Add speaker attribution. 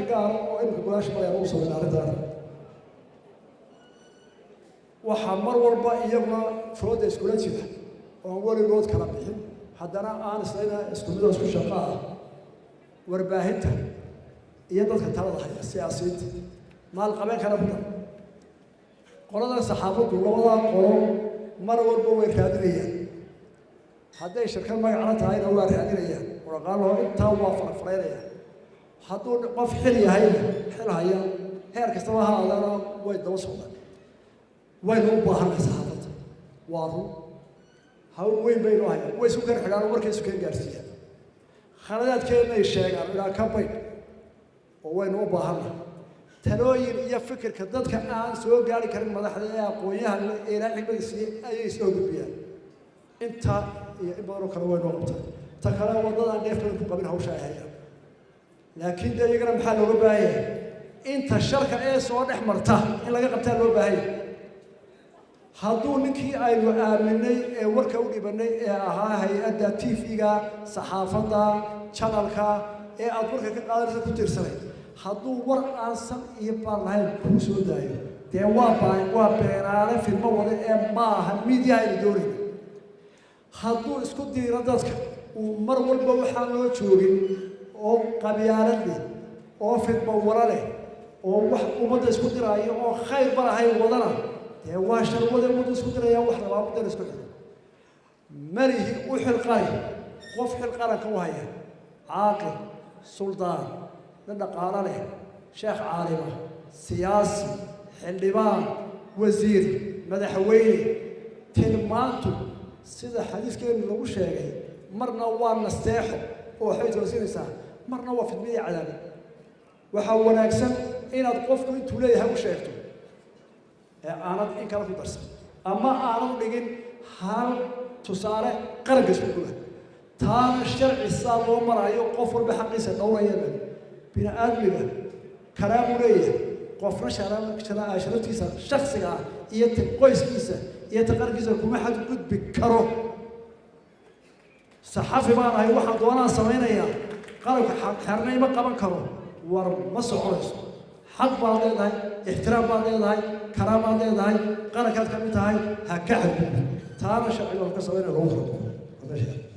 Speaker 1: Sharci gaara oo imika golaasha marayaan ugu sameyn arrintaana. Waxaa mar walba iyaguna fooda iskula jira oon weligood kala bixin, haddana aan islayna isku midoo isku shaqo ah, warbaahinta iyo dadka talada haya, siyaasiyiinta, maalqabeen kale ku dar qoladan saxaafaddu. Labadaa qolo mar walba way raadinayaan. Hadday shirkad magacla tahayna waa raadinayaan, waraqaalaho intaa waa farafaraynayaan. Hadduu qof xil yahayna, xil haya heer kastaba ha aadaana, way daba socdaan. Waynu u baahannahay saxaafadda, waa run, hawl weyn baynu hayaan. Way isu keen xidhaan oo warkay isu keen gaarsiiyaan, khaladaadkeennay sheegaan ilaa ka baydh, oo waynu u baahannahay talooyin iyo fikirka dadka aan soo gaari karin madaxda ee aqoon-yahan ee ilaa xigmada siiyey ayay soo gudbiyaan. Intaa iyo in badanoo kale waynoo qabtaa. Ta kale, waddadaan dheef badan ku qabin hawsha ay hayaan, laakiin dee iyagana maxaa looga baahan yahay? Inta sharka ee soo dhex marta in laga qabtaa loo baahan yahay. Hadduu ninkii aynu aaminay ee warka u dhibanay ee ahaa hay-adda TV-ga, saxaafadda, janalka ee aada warka ka qaadanaysa ku tiirsanay, hadduu war aan san iyo baan lahayn kuu soo daayo, dee waa baa waa beenaale fidmo wada ee maaha miidiyaha aynu doonayna. Hadduu isku diiro dadka uu mar walba waxaan loo joogin oo qabyaalad leh oo fidmo wala leh oo wax ummadda isku diraayo oo khayr ba lahayn wadana, dee waa sharwada ummadda isku diraya, wax rabaa ummadda isku xiro. Malihi u xilqari qof xil qaranka u haya, caaqil, suldaan, nin dhaqaalo leh, sheekh caalima, siyaasi, xildhibaan, wasiir, madaxweyne, tilmaantu sida xadiiskeenu lagu sheegay marna waa nasteexo oo waxbay toosinaysaa, marna waa fidmidii cadaabad. Waxaa wanaagsan inaad qofku intuu leeyahay u sheegto ee aanad in kale ku darsan ama aanad dhigin hal tusaale qaranka isku guba. Taana sharci sidaa loo maraayo, qof walba xaqiisa dhowraya. Bini aadmiga karaamuu leeyahay, qofna sharaftiisa shaksiga ah iyo ta qoyskiisa iyo ta qarankiisa kuma xadgudbi karo. Saxafi baan ahay, waxaan doonaan samaynayaa, qalabka xerna ima qaban karo, war ma soconayso. Xaq baad leedahay, ixtiraam baad leedahay, karaam baad leedahay, qarankaad ka mid tahay, ha ka xadgudbin. Taana sharciga ka samaynaya lagu kala.